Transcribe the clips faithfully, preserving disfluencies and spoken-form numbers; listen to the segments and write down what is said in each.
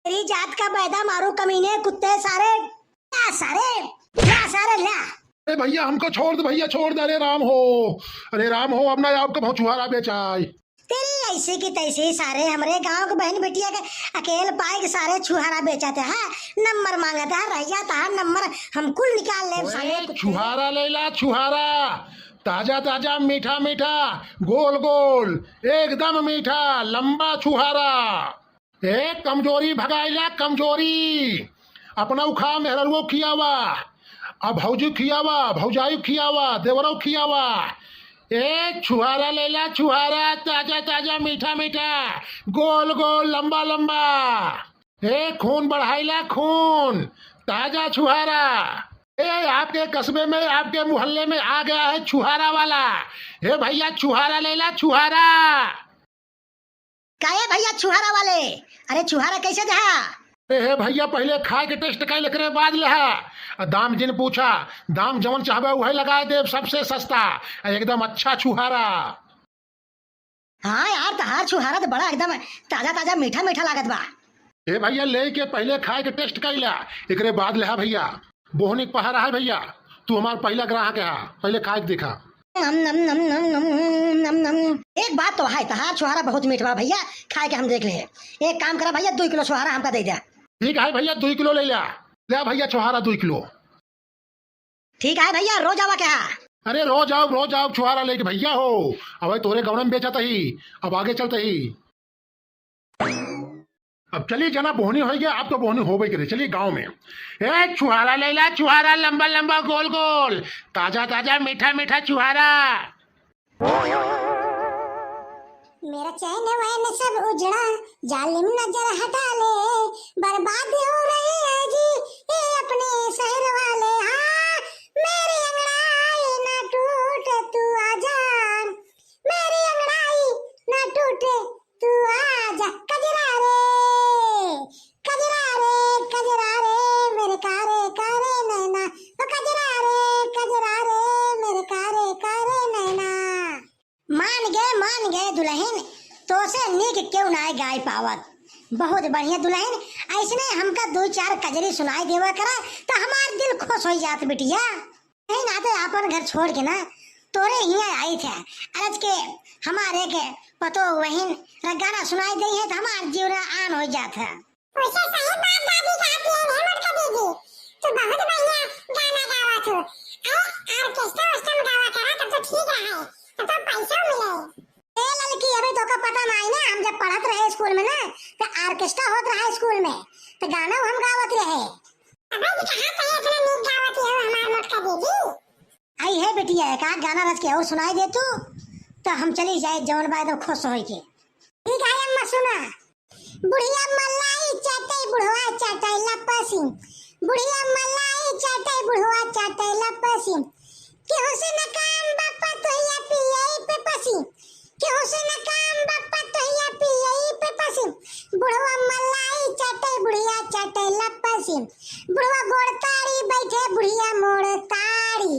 तेरी जात का बैदा मारू कमीने कुत्ते सारे। ला सारे, ला सारे, ला। अरे भैया, हमको छोड़ दे भैया, छोड़ दे। अरे राम हो, अरे राम हो, अब ना आपको बहुत छुहारा बेचाय। तेरी ऐसी की तैसी सारे, हमरे गांव के बहन बिटिया के अकेल पाए के सारे छुहारा बेचत है, नंबर मांगत है, रहिया तहार नंबर हम कुल निकाल लेब साले ओए, कुत्ते। छुहारा लैला, छुहारा, ताजा ताजा, मीठा मीठा, गोल गोल, एकदम मीठा, लंबा छुहारा। ए, कमजोरी भगाइला, कमजोरी। अपनउ खा, मेहररुओ खियावा, अब भौजी खियावा, भौजाई खियावा, देवरउ खियावा। ए, छुहारा लैला, छुहारा, ताजा ताजा, मीठा मीठा, गोल गोल, लंबा लंबा। ए, खून बढ़ाइला, खून, ताजा छुहारा। ए, आपके कस्बे में, आपके मोहल्ले में आ गया है छुहारा वाला। ए भैया, छुहारा लैला, छुहारा। काहे भैया छुहारा वाले? अरे छुहारा कैसे देहा? अरे हे भैया, पहिले खाए के test कइल, एकरे बाद लेहा। आ दाम जिन पूछा, दाम जवन चाहबे उहे लगाए देब, सबसे सस्ता, आ एकदम अच्छा छुहारा। हाँ यार, तहार छुहारा तो बड़ा एकदम ताजा ताजा मीठा मीठा लागत बा। ए भैया, ले के पहिले खाए के test कइला, एकरे बाद लेहा भैया। बोहनी के पहाड़ा है भैया, तू हमार पहिला ग्राहक है, पहिले खाए के देखा। नम, नम, नम, नम, नम, नम, नम। एक बात तो है, तहार छुहारा बहुत मीठ बा भैया, खाए के हम देख ले। एक काम करा भैया, दुइ किलो छुहारा हमका दे द्या। ठीक है भैया, दुइ किलो ले ल्या। ल्या भैया, छुहारा दुइ किलो। ठीक है भैया, रोज आवा क्या? अरे रोज आउब, रोज आउब छुहारा लेके भैया हो। अबे तोरे गौनम बेचत ही, अब आगे चलत ही। अब चली जना, बोहनी होइ गया, अब तो बोहनी होबे करे। चली गाँव में। ए, छुहारा लैला, छुहारा लंबा लंबा गोल गोल, ताजा ताजा मीठा मीठा छुहारा। मेरा चैन वैन सब उजड़ा, जालिम नजर हटा ले, बर्बाद हो रहे हैं जी ये अपने शहर वाले। हाँ, मेरी अंगड़ाई ना टूटे तू आजा, मेरी अंगड़ाई ना टूटे तू आजा। कजरा रे, कजरा रे, कजरा रे, मेरे कारे कारे नैना। ओ कजरा रे, कजरा रे, मेरे कारे कारे नैना। मान गए, मान गए दुलहिन, तोसे नीक केहू नाय गाय पावत। बहुत बढ़िया दुलहिन, ऐसने हमका दुइ चार कजरी सुनाई देवा करा, त हमार दिल खुश होइ जात बिटिया। नहीं ना तो आपन घर छोड़ के ना तोरे हियाँ आई थे। अरज के हमारे के पतो वहिन रा गाना सुनाई दे है तो हमार जीवन आन हो जात है। वैसे सही बात दादी कहती है रे मोटका दीदी, तू बहुत बढ़िया गाना गावत हो। अरे orchestra orchestra में गावा करा तब तो ठीक रहे, तब तो पैसा मिले। ए ललकी, अभी तोका पता नाई ना, हम जब पढ़त रहे स्कूल में ना तो orchestra होत रहा स्कूल में, तो गाना हम गावत रहे। अबे जी, कहाँ कहे इतना नीक गावत हो हमार मोटका दीदी? आई है बिटिया, एक आध गाना रच के और सुनाई दे तू, तो हम चली जाए जौन बा एकदम खुश होई के। ठीक है अम्मा, सुना। बुढ़िया मलाई चाटे, बुढ़वा चाटे लपसी। बुढ़िया मलाई चाटे, बुढ़वा चाटे लपसी। केहू से न काम बा पतोहिया पियई पे पसी। केहू से न काम बा पतोहिया पियई पे पसी। बुढ़वा मलाई चाटे, बुढ़िया चाटे लपसी। बुढ़वा गोड़ ताड़ी बैठे, बुढ़िया मोड़ ताड़ी।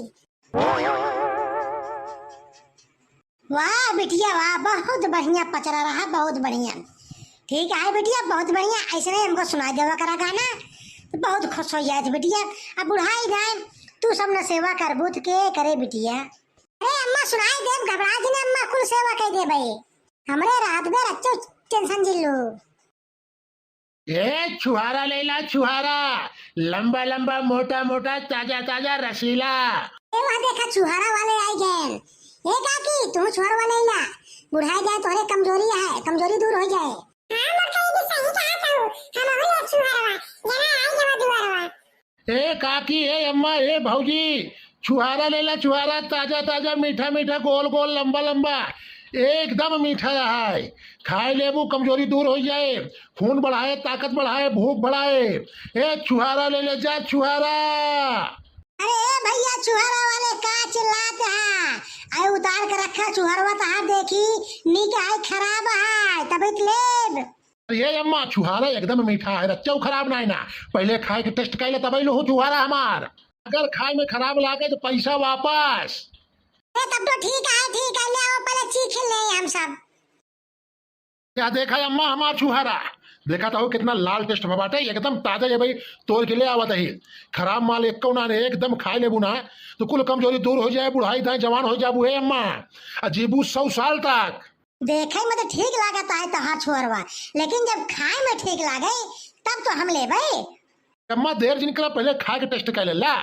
वाह बिटिया वाह, बहुत बढ़िया पचरा रहा, बहुत बढ़िया। ठीक है बिटिया, बहुत बढ़िया, ऐसे नहीं हमको सुनाई देवा करा गाना, तो बहुत खुश हो जाए बिटिया। अब बुढ़ाई जाए, तू सब न सेवा करबू तो के करे बिटिया? अरे अम्मा सुनाई देब, घबरा जिन अम्मा, कुल सेवा कर देबे। हमरे रात भर अच्छो tension झेलू। ए छुहारा लैला छुहारा, लंबा लंबा मोटा मोटा ताजा ताजा रसीला। ए वहाँ देखा छुहारा वाले आई गए। ए काकी तू छुहारा वाले लैला, बुढ़ाई जाए तोहरे कमजोरी है, कमजोरी दूर हो जाए। हाँ मोटका दीदी सही कहा तू, हम हो ले छुहारा, जना आई गवा दुआरवा। ए काकी, ए अम्मा, ए भौजी, छुहारा लेला छुहारा, ताजा ताजा, मीठा मीठा, गोल गोल, लंबा लंबा, एकदम मीठा है। खाए लेबू, कमजोरी दूर होइ जाए, खून बढ़ाए, ताकत बढ़ाए, भूख बढ़ाए। ए छुहारा लेले जा, छुहारा। अरे ए भैया, छुहारा वाले का चिल्लात है? अरे उतार के रखा छुहरवा, तहार देखी, नीक है खराब है, तबियत लेब। अरे ये अम्मा, छुहारा एकदम मीठा है, रच्चउ खराब नाई ना। पहिले खाए के test कइले तबइ लूहू छुहारा हमार। अगर खाए में खराब लागे तो पैसा वापस। ए, तब तो ठीक है, ठीक है, ले आओ पहिले चीख ले हम सब। या देखा अम्मा हमार छुहारा, देखा तो कितना लाल taste भा बाटे, एकदम ताजा है भाई, तोड़ के ले आवत ही। खराब माल एको ना रहे, एकदम खाए लेबू ना तो कुल कमजोरी दूर हो जाए, बुढ़ाई दाएं जवान हो जाबू। हे अम्मा, आ जीबू सौ साल तक। देखे में तो ठीक लागत है तोहार छुहरवा, लेकिन जब खाए में ठीक लागे तब तो हम लेबे। अम्मा देर जिन करा, पहले खा के taste कर ले ला।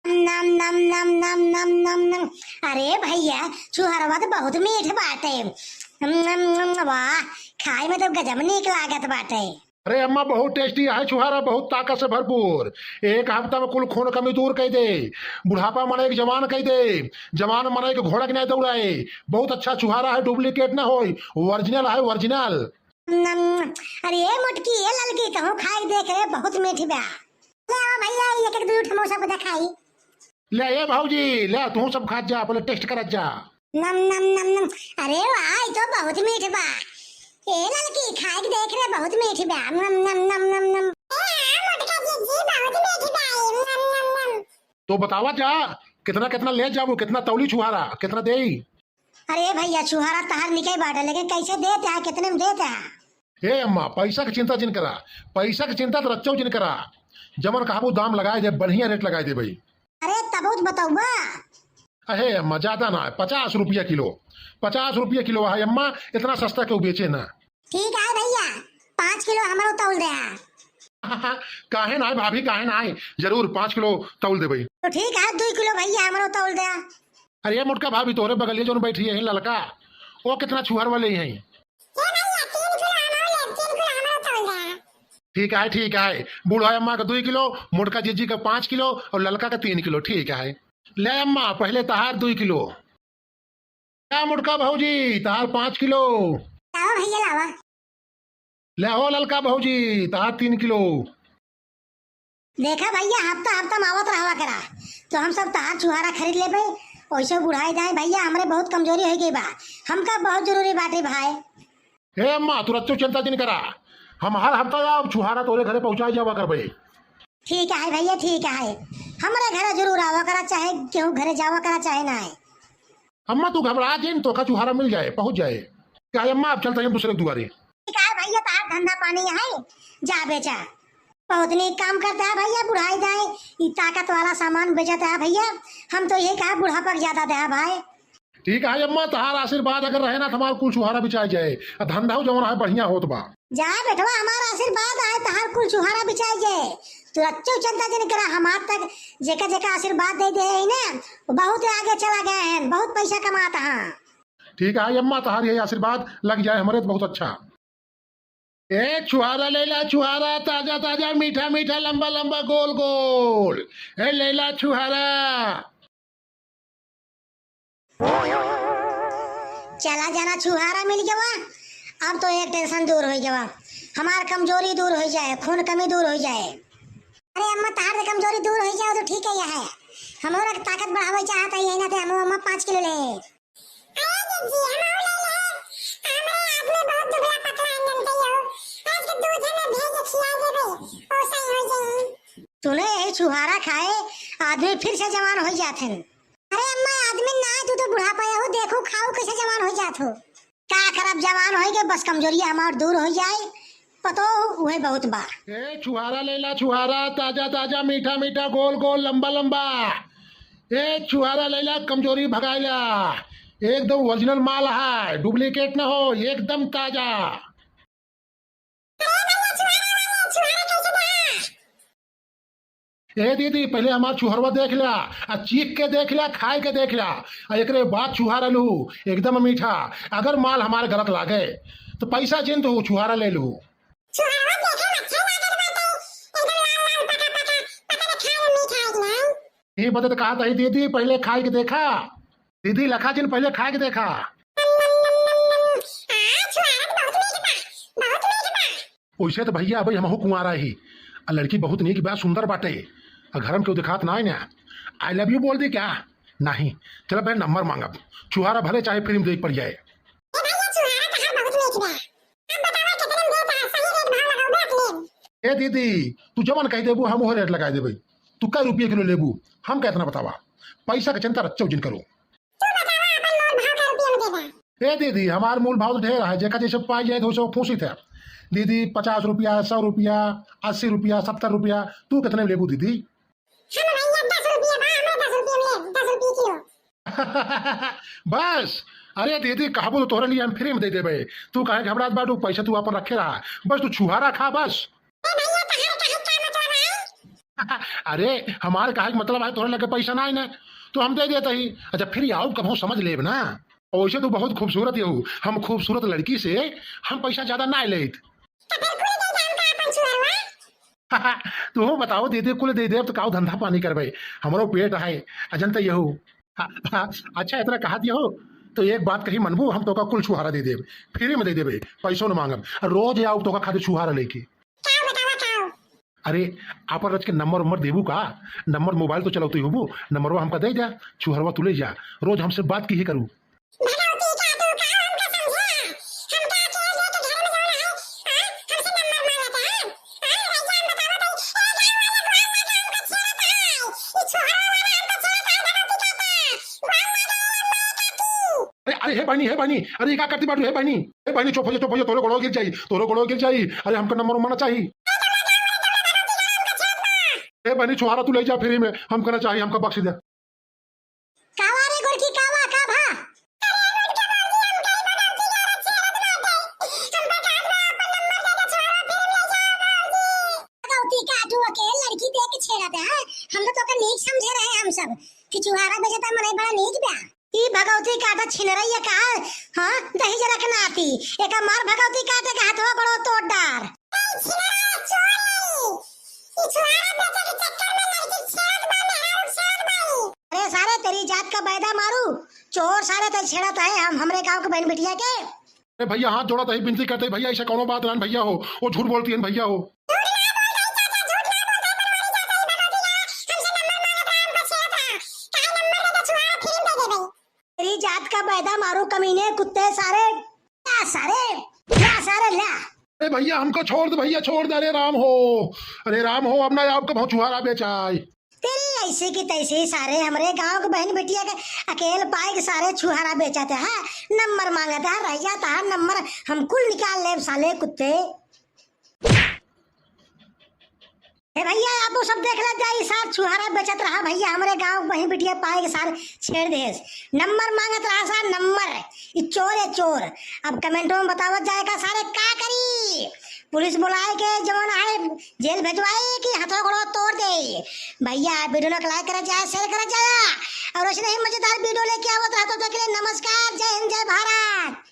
नम नम नम नम नम नम नम। अरे भैया, छुहरवा तो बहुत मीठ बाटे। नम नम नम, वाह, खाए में तो गजब नीक लागत बाटे। अरे अम्मा, बहुत tasty है छुहारा, बहुत ताकत से भरपूर। एक हफ्ता में कुल खून कमी दूर कर दे, बुढ़ापा मनई के जवान कर दे, जवान मनई के घोड़ा के नहीं दौड़ाए। बहुत अच्छा छुहारा है, duplicate ना होई, original है, original। नम, अरे ए मोटकी, ए ललकी, तहूँ खाए के देख रे, बहुत मीठ बा। ले आओ भैया, एक एक दुई ठो मौसा को देखाई। ले ए भौजी, ले तू सब खात जा, पहले taste करत जा। नम नम नम नम। अरे वाह, ई तो बहुत मीठ बा। ए ललकी, खाए के देख रे, बहुत मीठ बा। नम नम नम नम नम। ए हाँ मोटका जीजी, बहुत मीठ बा, नम नम नम। तो बतावा जा, कितना कितना ले जाबू, कितना तौली छुहारा, कितना देई? अरे भैया, छुहारा तहार निके बाटे, लेकिन कैसे देत है, कितने में देत है? ए अम्मा, पैसा के चिंता जिन करा, पैसा के चिंता तो रच्चो जिन करा। जमन कहबू दाम लगाए दे, बढ़िया rate लगाए दे भाई। अरे तबहुत बतौबा। अहे अम्मा, ज्यादा ना है, पचास रुपया किलो, पचास रुपया किलो है अम्मा, इतना सस्ता केहू बेचे ना। ठीक है भैया, पाँच किलो हमरो तौल दे। काहे ना है भाभी, काहे ना है, जरूर पाँच किलो तौल दे भाई। तो ठीक है, दुई किलो भैया हमरो तौल दे। अरे मोटका भाभी, तोहरे बगलिया जौन बैठी है ललका, वो कितना छुहरवा लेई हैं? ए भैया, तीन किलो हमरो लेब, तीन किलो हमरो तौल दे। ठीक है, ठीक है, बूढ़ा अम्मा का दुई किलो, मोटका जीजी का पाँच किलो और ललका का तीन किलो। ठीक है, ले अम्मा, पहले तहार दुई किलो। क्या मोटका भौजी, तहार पाँच किलो। लावा भैया, लावा। ले हो ललका भौजी, तहार तीन किलो। देखा भैया, हफ्ता हफ्ता में आवत रहवा करा, तो हम सब तहार छुहारा खरीद लेबे। वैसे बुढ़ाई जाए भैया, हमरे बहुत कमजोरी हो गई बा, हमका बहुत जरूरी बाटे भाई। हे अम्मा, तू रच्चो चिंता जिन करा, हम हर हफ्ता आब छुहारा तोरे घरे पहुँचाए जावा करबे। ठीक है भैया, ठीक है, हमरे घरे जरूर आवा करा, चाहे केहू घरे जावा करा, चाहे ना है। अम्मा, तू घबरा जिन, तोका छुहारा मिल जाए, पहुँच जाए। क्या है अम्मा, अब चलते हैं दूसरे दुआरे। ठीक है भैया, तहार धंधा पानी है, जा बेचा। बहुत नीक काम करता है भैया, बुढ़ाई जाए, ई ताकत वाला सामान बेचता है भैया। हम तो यही कहा, बुढ़ापा के ज्यादा दे है भाई। ठीक है अम्मा, तहार आशीर्वाद अगर रहे ना, तो हमार कुल छुहारा बिचाई जाए, आ धंधा जौन है बढ़िया होत बा। जा बेटवा, हमार आशीर्वाद आए, तहार कुल छुहारा बिचाई जाए। तू रच्चो चिंता जिन करा, हमार तक जेका जेका आशीर्वाद दे दे है ना, वो बहुत आगे चला गए हैं, बहुत पैसा कमाता है। ठीक है अम्मा, तहार यही आशीर्वाद लग जाए हमरे तो बहुत अच्छा। ए छुहारा लैला, छुहारा ताजा ताजा, मीठा मीठा, लंबा लंबा, गोल गोल। ए लैला छुहारा। चला जाना, छुहारा मिल गवा, अब तो एक tension दूर हो गवा, हमार कमजोरी दूर हो जाए, खून कमी दूर हो जाए। अरे अम्मा, तहार तो कमजोरी दूर हो जाए तो ठीक है, यह है, हम और ताकत बढ़ावे चाहत है, यही नाते हम अम्मा पाँच किलो ले। अरे जीजी, हम और ले ले, हमरे आदमी बहुत दुबला पतला है, जानते हो, आज के दूध में भेज के खिया देबे, ओ सही हो जाई। सुने, यही छुहारा खाए आदमी फिर से जवान हो जात हैं। अरे अम्मा, आदमी ना, तू तो बुढ़ापा हो, देखो खाओ कैसे जवान हो जात हो। का करब, जवान होई के बस कमजोरिया हमार दूर हो जाए, पतो उहे बहुत बा। ए छुहारा लैला छुहारा, ताजा ताजा, मीठा मीठा, गोल गोल, लंबा लंबा। ए छुहारा लैला, कमजोरी भगाइला, एकदम original माल है, duplicate ना हो, एकदम ताजा। अरे भैया, छुहारा वाले, छुहारा कैसे बा? ए दीदी, पहले हमार छुहरवा देख ला, आ चीख के देख ला, खाए के देख ला, आ एकरे बाद छुहारा लू, एकदम मीठा। अगर माल हमार गलत लागे, तो पैसा जिन दू, छुहारा ले लू। छुहरवा देखे में अच्छा लागत बाटे, एकदम लाल लाल, पका पका, पता ना खाए में मीठा है कि नहीं। ई बदे तो कहा था दीदी, पहले खाए के देखा। दीदी, लखा जिन, पहले खाए के देखा। नम, नम, नम, नम, नम। आ, छुहारा तो बहुत मीठ बा, बहुत मीठ बा। वैसे तो भैया, अबे हमहू कुंवारा ही। आ लड़की बहुत नीक बा, सुंदर बाटे। आ घर में केहू देखात ना है ना। I love you बोल दे क्या? नहीं। चला बे, नंबर मांगब। छुहारा भले चाहे free में देख पड़ जाए। ए भैया, छुहारा तहार बहुत मीठ बा। अब बतावा, कितने में देता है? सही rate भाव लगाओ, बात लेब। ए दीदी, तू जवन कह देबू, हम वो rate लगा देबे। तू कै रुपये किलो लेबू, हम का इतना बतावा। पैसा के चिंता रच्चो जिन करो। तू बतावा, अपन मोल भाव का रुपया में देबा। ए दीदी, हमार मोल भाव तो ढेर है, जेका जैसे पाई जाए तो वैसे फूसित है। दीदी, पचास रुपया, सौ रुपया, अस्सी रुपया, सत्तर रुपया, तू कितने में लेबू दीदी? हम भैया दस रुपया बा, हमरा दस रुपया में ले, दस रुपया किलो। बस, अरे दीदी, कहबो तो तोहरे लिए हम फ्री में दे देबे। तू काहे घबरात बाटू, पैसा तू अपन रखे रहा, बस तू छुहारा खा बस। ए भैया, तोहरे कहे का मतलब है? अरे, हमार कहे के मतलब है, तोहरे लगे पैसा ना है ना, तो हम दे देते ही। अच्छा, फिर आओ, कबहू समझ लेब ना। वैसे तू बहुत खूबसूरत हो, हम खूबसूरत लड़की से हम पैसा ज्यादा ना लेत। तो फिर कुल दे दे हमका अपन छुहरवा। तू बताओ दीदी, कुल दे देब तो काऊ धंधा पानी करबे, हमरो पेट है, अजन तो यहू। हाँ, हाँ, अच्छा, इतना कहा दियो, तो एक बात कही मनबू, हम तोका कुल छुहारा दे देब, फ्री में दे देबे, पैसो न मांगब, और रोज आओ तोका खातिर छुहारा लेके। का बतावा का? अरे, आपन रच के नंबर उम्बर देबू का? नंबर मोबाइल तो चलौती होबू, नंबरवा हमका दे जा, छुहरवा तू ले जा, रोज हमसे बात की ही करू। भगवती का तू का हमका समझा? हम का अकेले के घर में जौन है, हाँ? हमसे नंबर मांगत है? हाँ, भाई जान बतावा तो, ए गाँव वाले गाँव में हमका छेड़त है। ई छुहरवा वाला हमका छेड़त है, भगवती का ता। गाँव वाले नंबर का तू। अरे, अरे, हे बहनी, हे बहनी, अरे, ई का करती बाटू, हे बहनी, हे बहनी, चुप हो जा, चुप हो जा, तोरो गोड़ो गिर जाई, तोरो गोड़ो गिर जाई। अरे, हमका नंबर उम्बर ना चाही। ए बहनी, छुहारा तू ले जा फ्री में, हमका ना चाही, हमका बख्श दे। कावा रे गोरकी, कावा, का भा? भगवती का तू अकेले लड़की देख के छेड़त है, हैं? हम तो तोके नीक समझे रहे हम सब कि छुहारा बेचता मनई बड़ा नीक बा। ई भगवती काटा छिनरैया का, हाँ, दही जरा के नाती। एका मार भगवती काटे के हथवा गोड़ो तोड़ डार। ए छिनरा चोर लाई, ई छुहारा बेचे के चक्कर में लड़की छेड़त बा, मेहरारू छेड़त बा ई। अरे सारे तेरी जात का बैदा मारू, चोर सारे ते छेड़त है हम, हमरे गाँव के बहन बिटिया के। ए भैया, हाथ जोड़त ही, विनती करत ही भैया, ऐसा कौनो बात ना भैया हो, वो झूठ बोलती है भैया हो। झूठ ना बोल रही चाचा, झूठ ना बोल रही, बनवारी चाचा, ई भगवती का हमसे नंबर मांगत रहा, हमको छेड़त रहा। काहे नंबर दे दे, छुहारा फ्री में दे देबे। तेरी जात का बैदा मारू कमीने कुत्ते सारे। ला सारे, ला सारे, ला। ए भैया, हमको छोड़ दे भैया, छोड़ दे। अरे राम हो, अरे राम हो, अब ना आपका बहुत छुहारा बेचाए। तेरी ऐसे की तैसे ही सारे हमरे गांव के बहन बिटिया के अकेल पाए के सारे छुहारा बेचत है, नंबर मांगत है, रहिया तहार नंबर हम कुल निकाल लेब साले कुत्ते। हे भैया, आपो सब देख ले जाई, सार छुहारा बेचत रहा भैया, हमरे गांव के बहन बिटिया पाए के सार छेड़ देस, नंबर मांगत रहा सार नंबर। ई चोर है चोर। अब कमेंटों में बतावत जाए का सारे का करी, पुलिस बुलाए के जमाना है, जेल भेजवाई कि हथवा गोड़वा तोड़ दे। भैया, वीडियो को लाइक करा जाए, शेयर करा जाए, और ऐसे नहीं मजेदार वीडियो लेके आवत रहता हूँ। तो के लिए नमस्कार, जय हिंद, जय भारत।